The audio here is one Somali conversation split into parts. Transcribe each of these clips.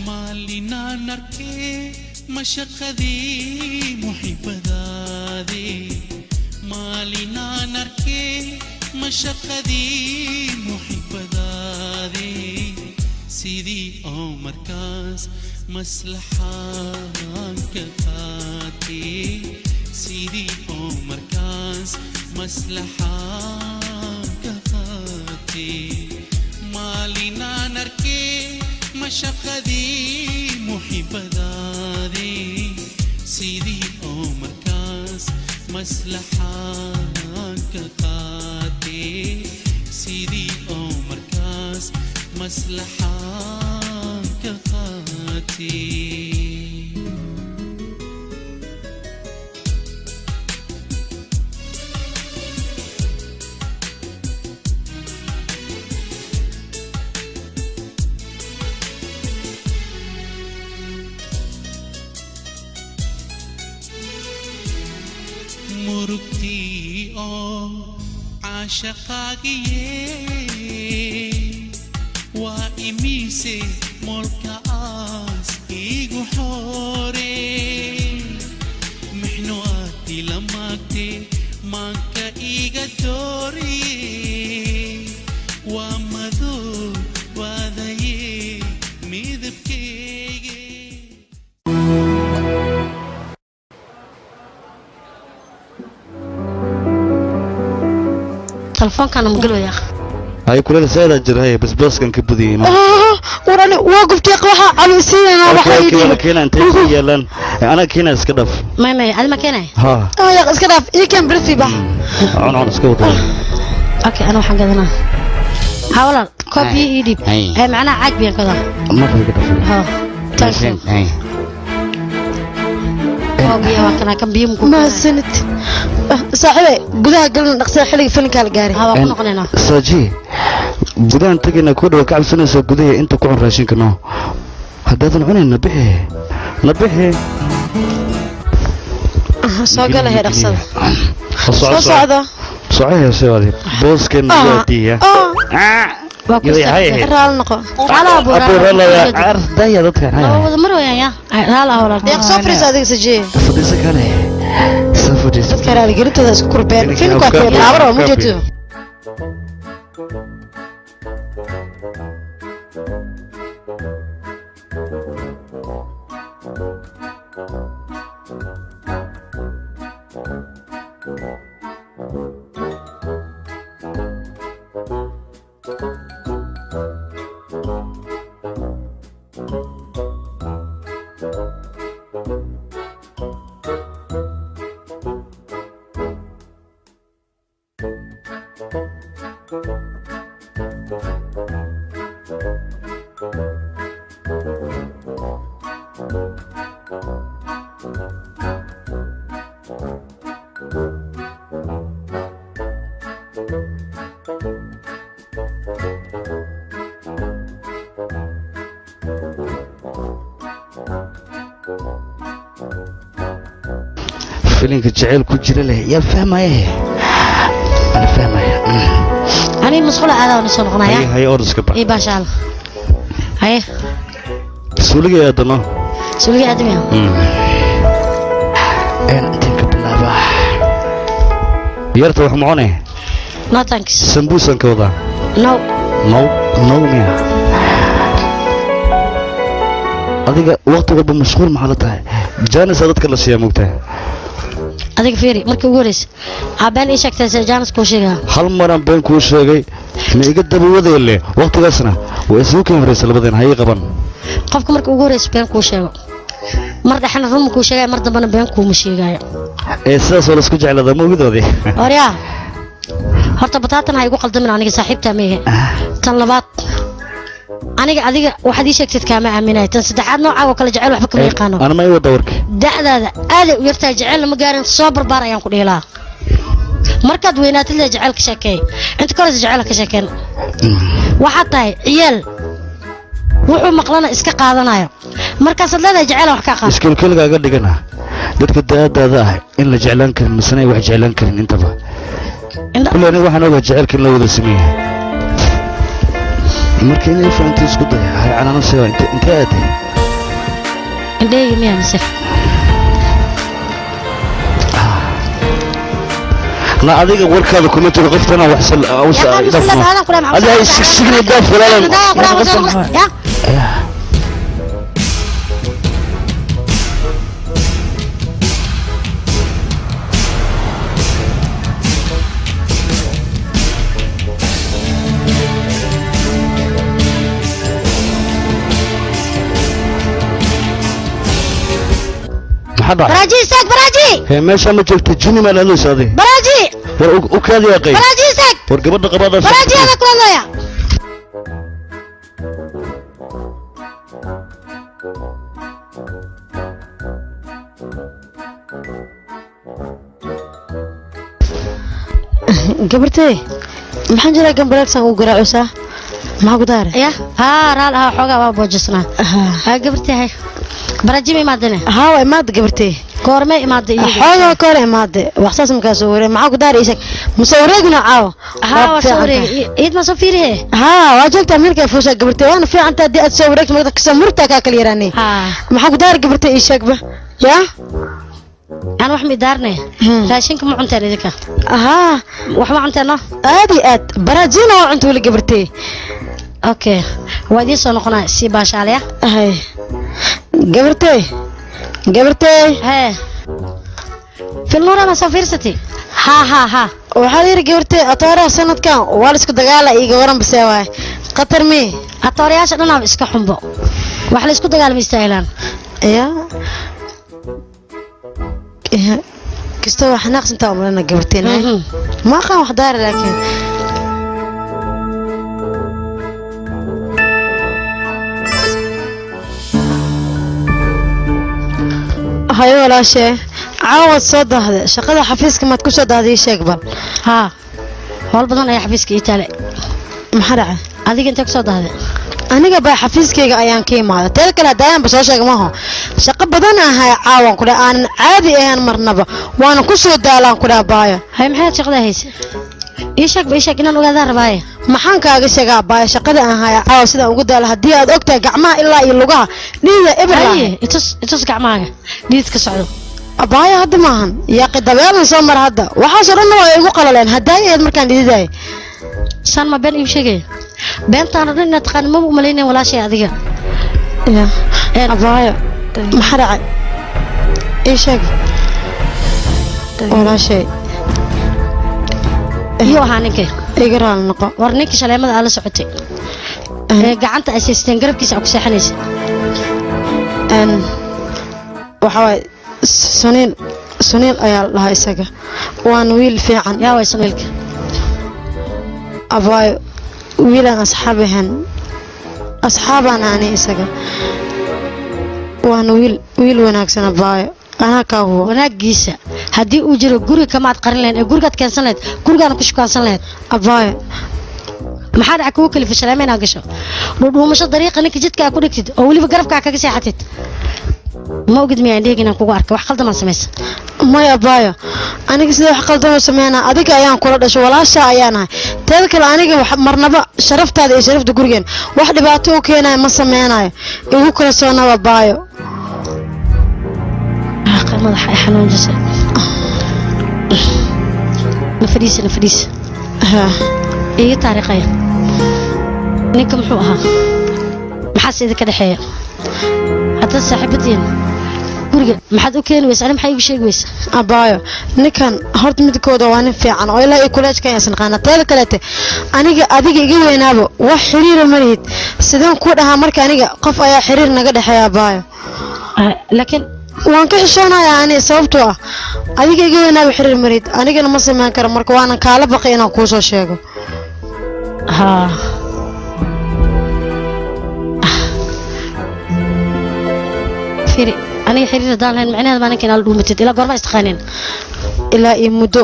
Maalinaan arkee mashaqadii muxibadaadii, maalinaan arkee mashaqadii muxibadaadii, sidii oo markaas maslaxaan ka qaatay, sidii oo markaas maslaxaan ka qaatay. Maalinaan arkee mashaqadii muxibadaadii, sidii oo markaas maslaxaan ka qaatay, sidii oo markaas maslaxaan ka qaatay. Murugtii oo caashaqaagiye waa imise moolkaas igu xoore, mixno aad ila maagte maanka iga dooriye, waa madow waadaye midabkeyge. Telefoonkaana ma galwaya? Hay, kuleel saadaa jira. Hay, basbaaskan ka badiyey. Warani waa gubtay, waxa caluusiinana waxa ii Keena, keena, intay ku yaalaan anaa keena, iska dhaf. May, adi ma keenay? Ha. Yaq, iska dhaaf, ii keen berfi bax. Cun, cun, iska wada. Okay, ana waxaan gadanaa, ha walaal, koob biyo ii dhiib. Hay. Ee macnaha caag biyaan gadaa. Marka iga dhaf. Ha, thank you. Hay. Koob biyo waa kana, kan biyo muku. Mahadsanid saaxiibay, gudaha galna dhaqsada, xilliga filinkaa la gaaray. Ha, waa ku noqonaynaa. Saaji, gudahan tagayna ku dhawa, ka cabsanaysaa gudaha inta ku cun raashinka. No, haddaadan cunayn na bixi, na bixi. Soo gala hee, dhaqsada. Soco. Soo socda. Soco heese wadi booskan diya. Waa ku Hay. Raal noqo. Raala abu. Abu car daya dadkan. Waa wada mar wayaan ya raala walaal. Deeq, soo fariisa adiga sajiye. Fadhiisa kale, soo fadhiisa. Dadka raaligelintooda isku kurbeen, filmka waa kuwa laabar oo ma jeedo. Filinka jaceyl ku jira leh yaa fahmaya, ana fahmaya. Ani musqula aadaa, waan soo noqonaya. Hay hay, ordiska bax. Ii baashaal, haye. Suuliga aadano. Suuliga aadamiya. Intaan ka bilaaba yarta wax ma cune? No thanks. Sambuusan ka wadaa. No. No no miya? Adiga waqti walba mashquul maxaa la tahay? Jaanisa dadka la siiyaa, mogtahay. Adiga fiiri, markii ugu horeysa aa been ii sheegtay, see jaanis kuu sheegaa? Hal maraan been kuu sheegay ma iga daba wadeele? Waqtigaasna waa isugu keen horeysa labadeen hayay qaban. Qofka markii ugu horeysa been kuu sheego, mar dhexna run kuu sheegaya, mar dambena been kuuma sheegayo. Ee sidaas oo laisku jeclaadaa, ma ogidoodii? Horyaa, horta bataatan ha igu qaldamin, aniga saaxiibtaa ma ihe. Tan labaad, aniga adiga waxaad ii sheegtid kaama aaminayo. Tan saddexaad, noocaaga oo kale jecel waxba kama yaqaano. Ana ma ii wada warka? Da'daada aaday u yartahay, jecel lama gaarin, soo barbaar ayaan ku dhihi lahaa. Markaad weynaatid le jecel ka sheekeey, inta ka horeysa jecel ka sheekeen. Waxaad tahay ciyaal wuxuu maqlana iska qaadanayo, markaasaad leedahay jecel wax ka qaad. Iskilkilgaaga dhigana dadka daadaada ah in la jeclaan karin misena ay wax jeclaan karin intaba. Kulli aniga waxaan ogahay jecelka in la wada sameeyahay, marka inay fahanto isku day. Hay, canaano seeba intee aaday? Indhahayga miyaa mise? Na adiga warkaada kuma jiro qoftana wax sal adiga ay sigsigna daaf walaalan. Baraaji istaag baraaji. Hee meesha ma joogto jini ma laalaysa adiga. Baraaji. War u kaadi aqay. Baraaji istaag. War gabadha qabada. Baraaji ada kula hadlaya. Gabartay maxaan jiraa gambaleegsan u garaacaysaa maxaa ku daaray? Ya haa raal ahaa xoogaa waa boojisnaa. Haa gabartay hay baraaji ma imaadane? Haa waa imaada gabartay. Goormay imaada iyaga? Xoogaa ka hor imaade wax saas markaa soo wareeg maxaa ku daaray ishag ma soo wareegna caawa? Haa waa soo wareeg iid ma soo fiirihe? Haa waa joogtaa meelkaa fuushaa gabartay waana fiicantaa haddii aad soo wareegto marka kasoo murtaa kaa kala yaraanay. Maxaa ku daaray gabartay ishagba yaa? أنا wax ma daarnay raashinka ma cuntaan idinka? Haa wax ma cuntaan? Aad iyo aad baraajina waa cunta weli gabartay. Okay waa idiin soo noqonaa si baashaalaya. Hay gabartay gabartay. Hee filnuura ma soo fiirsatay? Haa haa haa waxaa la yidhi gabartay atooraha sanadkan waa la isku dagaala iiga waran basee waay khatar mi atoorayaasha dhanaaba iska xumbo wax la isku dagaalama istaahilaan. Ya kastoo waa xanaaqsantaa umalana gabarteen ma aqaan wax daara laakiin hayo walaashee caawad soo dahday shaqada xafiiska maad ku soo dahday ii sheeg bal. Haa howl badan ayaa xafiiska ii taale. Maxaa dhacay? Adiga intee ku soo dahday? Aniga baa xafiiskayga ayaan ka imaaday teeda kale hadaayaanba soo sheega maaho shaqo badan ahay caawan ku dhah aanan caadi ahayn marnaba waana ku soo daalaan ku dhah baayo. Hay maxaad shaqada haysa? Ii sheeg ba ii sheeg inaan ogaadaan rabaaye. Maxaan kaaga sheegaa baayo shaqada aan haya caawa sidaan ugu daalo haddii aad ogtahay gacmaha ilaa iyo lugaha dhiida eber. Haye itus itus gacmahaaga dhiid ka socdo. Abaayo hadda maahan yaaqi dabeelan soo mar hadda waxaasoo dhanna waa igu qalaleen haddaay ahayd markaan dhididaay. Saan ma been iigu sheegaya? Beentaan oo dhan inaad taqaani maba umalaynayn walaashay adiga. Ya abaayo maxaa dhacay ii sheeg walaashay. Iyo ahaa ninkay iga raali noqo. War ninka shaleemada aa la socotay ee gacanta ay siisteen garabkiisa aa ku seexanaysa. Waxaa waaye Suniil Suniil ayaa la dhahaa isaga waana wiil fiican. Yaa waay Suniilka? Abaayo wiilaan asxaab ahayn asxaabaan aanay isaga waana wiil wiil wanaagsan abaayo anaa kaa hubo. Wanaagiisa haddii uu jiro guriga kamaad qarin lahayn ee gurigaad keensan lahayd gurigaana ku shukaansan lahayd. Abaayo maxaa dhaca kugu kalifa shaleema inaad gasho dhuudhuumasho dariiqa ninka jidka aa ku dhigtid oo weliba garabkaa kaga seexatid? Ma ogid miyaa indhahayga inaan kugu arkay wax qaldamaan samaysa? Maya abaayo aniga sida wax qaldan u sameynaa adiga ayaan kula dhasho walaasha ayaan ahay teeda kale aniga marnaba sharaftaada iyo sharafta gurigeen wax dhibaato u keenayo ma sameynayo igu kala soonaba abaayo. Madaxa ay xanuunjisa. Na fadhiisa na fadhiisa. Iiga taariikhaya ninka muxuu ahaa maxaase idinka dhexeeya? Haddaad saaxiibadiin guriga maxaad u keeni weysa ani maxaa iigu sheegi weysa? Abaayo ninkan horta midkooda waa nin fiican oo ilaa iyo kuleejka ayaan isnaqaana teeda kaleete aniga adiga iga weynaaba wax xiriira ma lihid sideen ku dhahaa marka aniga qof ayaa xiriir naga dhexeeya abaayo. Laakiin waan ka xishoonayaa ani sababtoo ah adiga iga weynaaba xiriir ma lihid anigana ma sameyn karo marka waanan kaala baqay inaan kuu soo sheego. Haa fiiri aniga xiriir haddaan lahayn macnaheeda maa ninka inaad la dhuumatid ilaa goorma istaqaaneen? Ilaa iyo muddo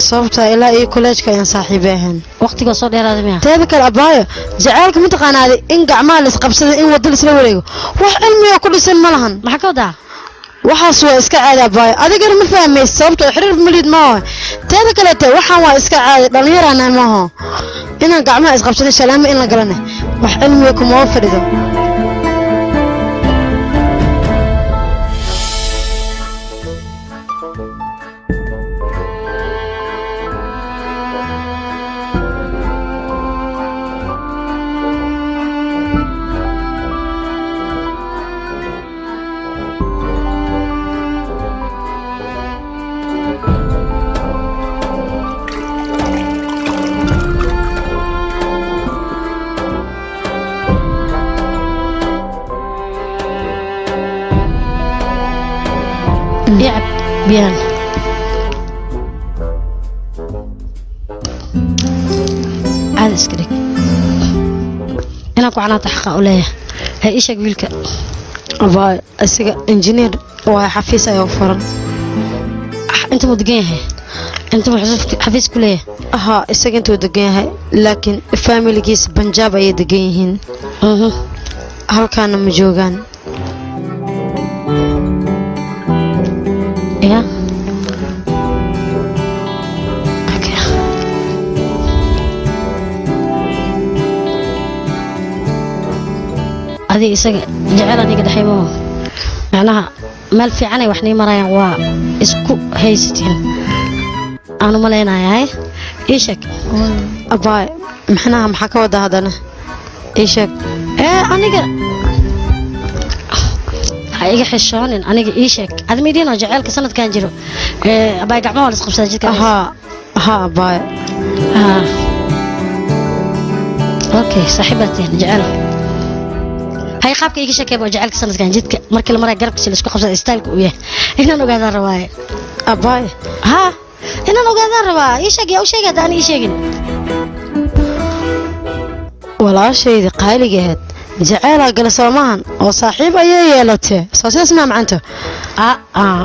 sababtaa ilaa iyo kuleejka ayaan saaxiibe ahayn. Waqtigoo soo dheeraaday miya? Teeda kale abaayo jacaylka mataqaanaade in gacmaha la isqabsada in wadda laisla wareego wax cilmiga ku dhisan ma lahan. Maxaa ka wadaa? Waxaas waa iska caadi abaayo adigana ma fahmaysa sababtoo xiriir malid maaho. Teeda kaleete waxaan waa iska caadi dhallinyaraana maaho inaan gacmaha isqabsada shalaamo in la galana wax cilmiga kumaba fadhido. Biyahan caada iska dhig, inaan ku canaanta xaqa u leeyahay. Ha ii sheeg wiilka. Abaayo, isaga injineer waa, xafiis ayaa u furan. Inta muu degan yahay? Inta muu xafiis ku leeyahay? Haa, isaga intuu degan yahay, laakiin faamiligiisa Banjaab ayay degan yihiin, halkaana ma joogaan. Ya, okay. Adiga isaga jecel aniga dhexay maho, macnaha meel fiicanay wax nii marayaan, waa isku haysatiin aanu malaynayahay. Ii sheeg. Abaayo, maxnaha maxaa ka wada haddana? Ii sheeg. Ee aniga ha iga xishoonin, aniga ii sheeg. Adi midiinoo jaceylka sanadkan jiro ee abaay gacmaha waa la isqabsadaa jidka. Haa haa, abaayo. Haa, okay, saaxiibaad tihiin jecel. Hay, qaabka iiga sheekayba oo jaceylka sanadkan jidka markii la maraya garabkiisa la isku qabsada styleka uu yahay inaan ogaadaan rabaaye. Abaayo. Haa, inaan ogaadaan rabaa. Ii sheeg, yaa u sheegay hadda aan ii sheegin? Walaashayda qaaliga ahayd jaceylaa gala soomahan oo saaxiib ayay yeelatee, soo sidaas maa macanta?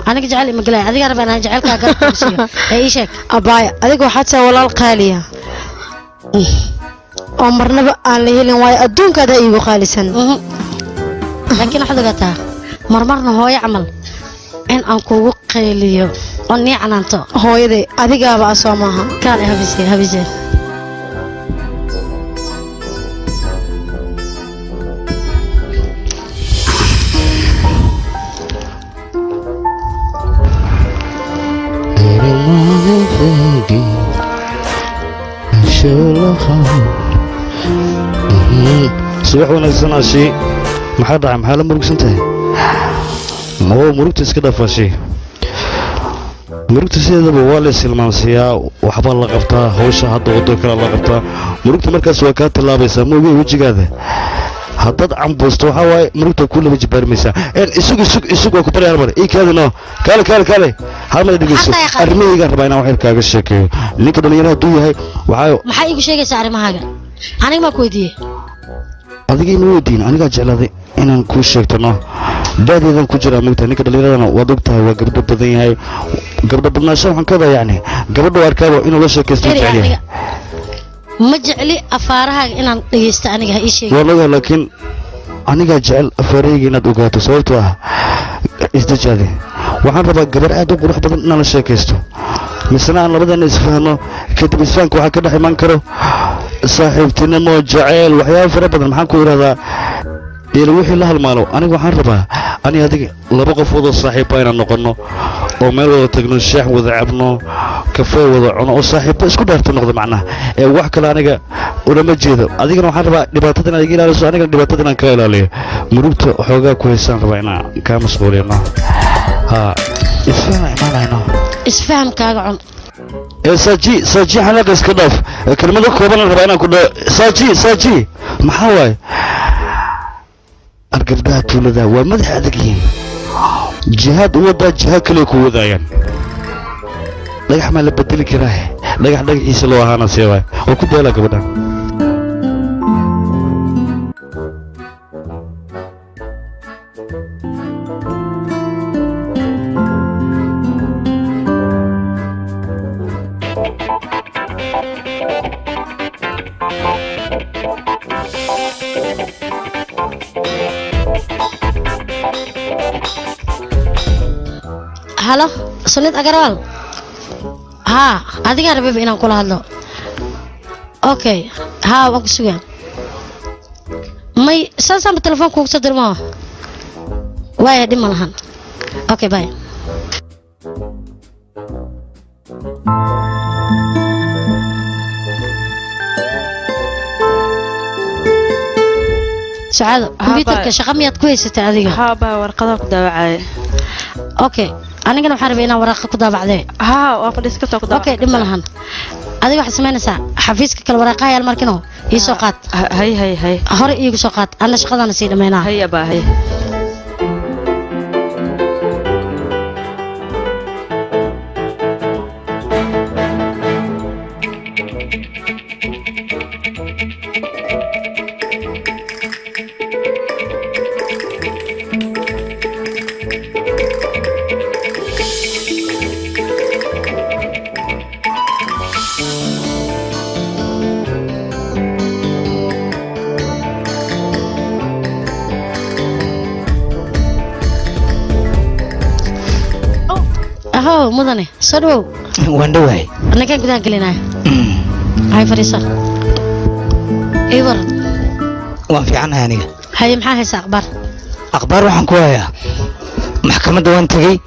Aniga jecel ima galaya, adigaa rabaa inaan jaceylkaa garabka ku siiyo ee ii sheeg. Abaayo, adiga waxaad tahay walaal qaaliya oo marnaba aan la helin, waayo adduunkaada iigu qaalisan. Laakiin waxaad ogaataa marmarna hooyo camal in aan kugu qayliyo oo nii canaanto. Hooyaday adigaaba ah, soo maaha? Kaale, habise habise. Subax wanaagsan, Ashi. Maxaa dhacay? Maxaa la murugsan tahay? Oo murugta iska dhaaf, Ashi. Murugta sideedaba waa la is-hilmaansiiyaa, waxbaa la qabtaa, hawsha hadda waddo kale la qabtaa. Murugta markaas waa kaa tallaabaysaa. Ma ogey wejigaada haddaad cambuusto waxaa waaye murugta kuu laba jibaarmaysaa. Isug isug isug, waa ku barya hal mar ii kaadi. No, kaale kaale kaale, hal mar dhegeyso. Maxaa tahay, qaali? Arrimahaygaan rabaa inaan wax yar kaaga sheekeeyo. Ninka dhallinyarada hadduu yahay waxaa Maxaa iigu sheegaysaa arrimahaaga? Aniga maa ku weydiiyey? Adiga ima weydiin, anigaa jeclaaday inaan kuu sheegto. No, da'deedan ku jiraa mogtahay, ninka dhallinyaradana waad og tahay, waa gabdho badan yahay. Gabdho badnaansho waxaan ka wadaa yacni gabadha u arkaaba inuu la sheekaysto Eri, jecel yahay. Aniga ma jecli afaarahaaga inaan dhegeysto, aniga ha ii sheegin. Waan ogahay, laakiin anigaa jecel afaarahayga inaad ogaato, sababtoo ah isdejaade waxaan rabaa gabar aad u qurux badan inaan la sheekaysto, misena aan labadeena isfahno. Kadib isfahanka waxaa ka dhex iman karo saaxiibtinimo, jaceyl, waxyaabo fara badan. Maxaan ku idhahdaa ila wixii la halmaalo, aniga waxaan rabaa ani adiga laba qofood oo saaxiibba inaan noqonno oo meel wada tagno, sheex wada cabno, kafee wada cuno, oo saaxiibba isku dhaarta noqdo macnaha. Ee wax kale aniga ulama jeedo. Adigana waxaan rabaa dhibaatada inaad iga ilaaliso, anigana dhibaatada inaan kaa ilaaliyo. Murugta xoogaa ku haysaan rabaa inaan kaa mashquulino. Ha isfahma imaanayno. Isfahamkaaga cun. Ee saaji, saaji, xanaqa iska dhaaf. Ee kelmado kooban aan rabaa inaan ku dhaho. Saaji, saaji, maxaa waaye? Argabdhaha tuulada waa madax adag yihiin, jihaad u wadaa jihaad kale ku wadaayaan. Dhagax maa la bedeli karaa? Dhagax dhagaxiisa loo ahaana see waay oo ku beelaa gabadhan. Halo, Sunid Agarwal. Haa, adigaa rababa inaan kula hadlo. Okay, haa, waan ku sugaa. May saasaanba telefoon kuugu soo dirmo waaya, dhib ma lahan. Okay, bye. Sacaado, kombyuutarka shaqa miyaad ku haysatay adiga? Haa baa, warqadaha ku daawacaya. Okay, anigana waxaan rabay inaan waraaqa ku daabacdee. Haa, waa fadhiis kartaa, ku daawac. Okay, dhib ma lahan. Adiga waxaad samaynaysaa xafiiska kale waraaqaha yaal markino ii soo qaad. Hay hay hay. Hore iigu soo qaad, anna shaqadana sii dhammaynaa. Hay abaa, hay. Mudane soo dhawow. Waan dhawahay. Annagaan gudaha gelinaya. Hay fadhiisa. Ii waran. Waan fiicanahay aniga. Haye, maxaa haysaa akhbaar? Akhbaar waxaan ku hayaa, maxkamadda waan tegey,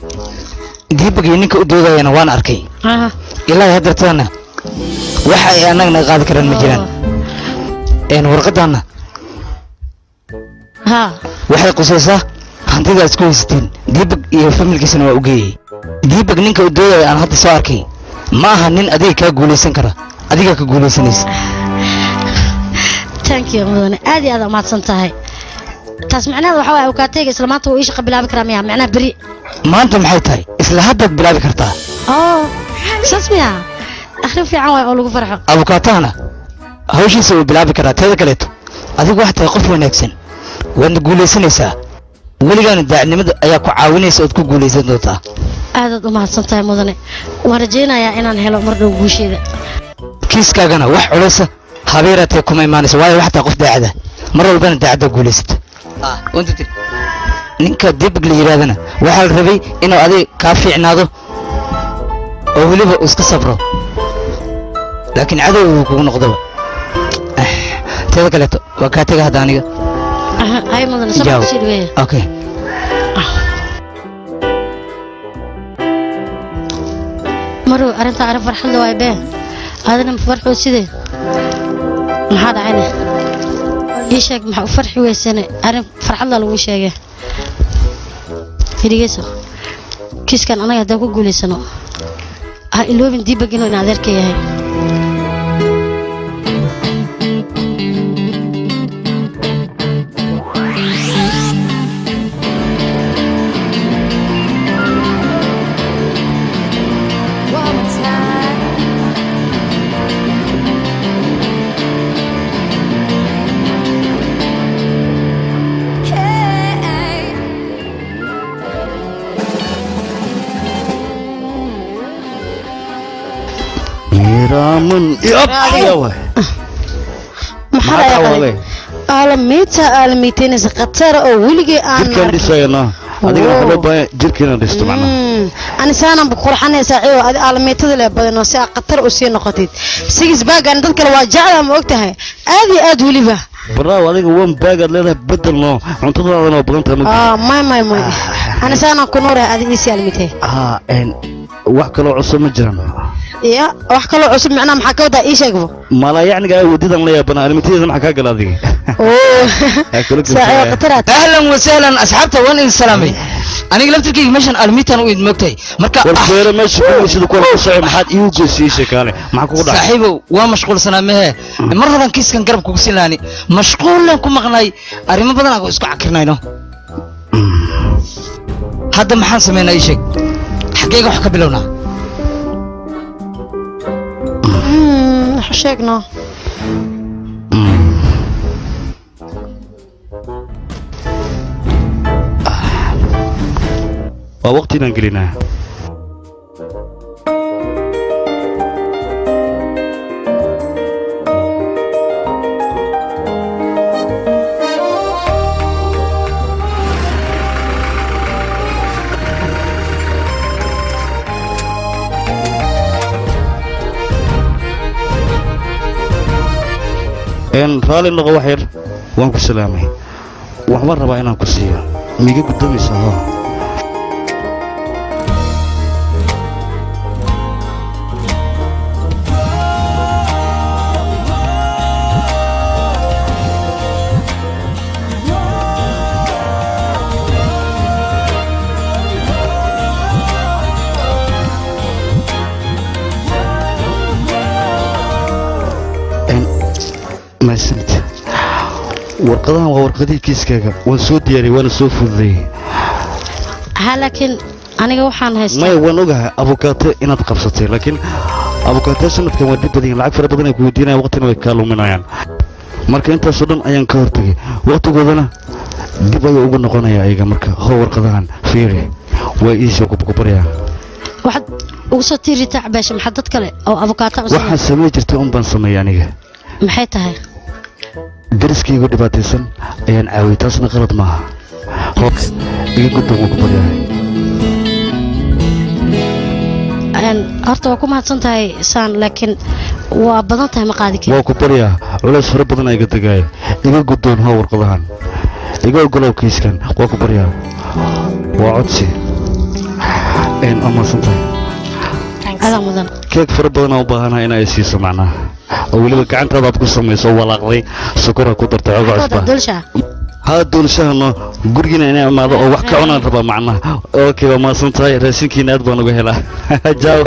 Diibag iyo ninka u doodayana waan arkay. Ilaa haddeertaana waxa ay annaga naga qaadi karaan ma jiraan. Warqaddaanna waxay qusaysaa hantida aad isku haysateen. Diibag iyo familkiisana waa u geeyey. Diibag ninka u doodaya aan hadda soo arkay ma aha nin adiga kaa guulaysan kara, adigaa ka guulaysanaysa. Thank you mudane, aad iyo aad umahadsan tahay. Taas macnaheeda waxaa waaye awkaateyga isla maanta wuu ii shaqa bilaabi karaa miya? Macnaha beri? Maanta maxay tahay, isla haddaad bilaabi kartaa. Oo saas miya? Arrin fiican waay oo lagu farxo. Abukaatahana hawshiisa wuu bilaabi karaa. Teeda kaleeto, adigu waxaad tahay qof wanaagsan, waadna guulaysanaysaa. Weligaana daacadnimada ayaa ku caawinaysa ood ku guulaysan doontaa. Aadaad u mahadsan tahay mudane, waan rajaynayaa inaan helo mar dhow guusheeda. Kiiskaagana wax culaysa habeeraatee kuma imaanaysa, waayo waxaad tahay qof daacada, mar walbana daacadda guulaysata. Ninka Dibig la yidhahdana waxaa la rabay inuu adiga kaa fiicnaado oo weliba uu iska sabro, laakiin cadow uu kugu noqdaba. Teeda kaleeto, waa kaa tega hadda aniga. Hay mudane, soo Jaw. kusii dhaweeya. Okay. Marow, arrintaa arrin farxad le waay bee, aadana ma farxoo? Sidee? Maxaa dhacayne? Ii sheeg, maxaa u farxi weysane? Arrin farxad la lagu sheegay. Hidhigeyso, kiiskan anaga haddaan ku guulaysano, ha iloobin Diibag inuu in adeerka yahay. One more time. Hey. Miiraaman iyo waay. Maxaa Maxaa dhacay? wale? Aalamiita aalamiiteynaysa khatara oo weligay aan Jirkaan arkin. dhisayana adigana waxaa loo baahan jirka inaad dhisto macnaha. Ani saanan bu qurxanaysaa ciwo adi aalamiitada leh badan oo si aad khatar u sii noqotid. Six baagan dad kale waa jeclaa, ma ogtahay? Aad iyo aad weliba. Baraaw, adiga one bag aad leedahay, bedel noo, cuntadaadana waa badan tahay ma. Ah, may may may, ani saanan ku nuurahay, adi iisii aalamiitay. Ah, wax kaloo cusub ma jiraan? Ya, wax kaloo cusub macnaha maxaa ka wadaa? Ii sheegbo. Mala yacniga ay wadidan la yaabana aalamiitadeeda, maxaa kaa gala adiga? Oo. Ha kula saaciyo gabsaya. khataraad. Ahlan wasahlan asxaabta, waan idin salaamay. Aniga laftirkayga meeshan almiitan u idin moogtahay marka. War beere meesha ku sida kuwa ku socay, maxaad iigu goysiyey? Sheekaale, maxaa kugu dhacay? Saaxiibow, waa mashquulsanaa mehe. Mar horan kiiskan garab kugu siin lahaani, mashquulan ku maqnay, arrimo badan aan isku cakirnayno. Hadda maxaan samaynaa? Ii sheeg, xaggeyga wax ka bilownaa? Wax sheegno. Waa waqti inaan gelinaa. Raalli noqo wax yar, waan ku salaamay. Waxbaan rabaa inaan ku siiyo, miiga guddomaysa hoo? Mahadsanid. Warqadahan waa warqadihii kiiskaaga, waan soo diyaariyey waana soo fududeeyey. Ha, laakiin aniga waxaan haystaa Maya, waan ogahay abukaate inaad qabsatay, laakiin abukaate sanadkan waa dhib badan yihiin, lacag fara badan ay ku weydiinayaan, waqtina way kaa luminayaan. Marka intaasoo dhan ayaan ka hortagay, waqtigoodana dib ayuu ugu noqonaya ayaga. Marka hoo, warqadahan fiiri, waa iisoo kubaryaa. Waxaad ugu soo tiiritaa cabaasha, maxaa dad kale oo abukaata u Waxaan samey jirtay un baan sameeyay aniga. Maxay tahay? Dariskaygu dhibaataysan ayaan caawiyey, taasna qalad maaha. Hoo, iga guddoon, waan ku baryahay. Horta waa ku mahadsan tahay saan, laakiin waa badan tahay, ma qaadi kari. Waa ku baryaa, culays fara badan iga degaayo. Iga guddoon, hoo warqadahan iga ogolow kiiskan. Waa ku baryaa, waa codsi. Waa mahadsan tahay. Adaa mudan. Keeg fara badan aan u baahanahay inay siiso, macnaha oo weliba gacantaada aad ku samayso oo walaaqday, sokora ku dartay, oga cusba. Dulsha. Haa, doolshahano gurigiina inay imaado oo wax ka cunaan rabaa macnaha. Okay, waa mahadsan tahay. Raashinkiina aad baan uga helaa. Jaaw.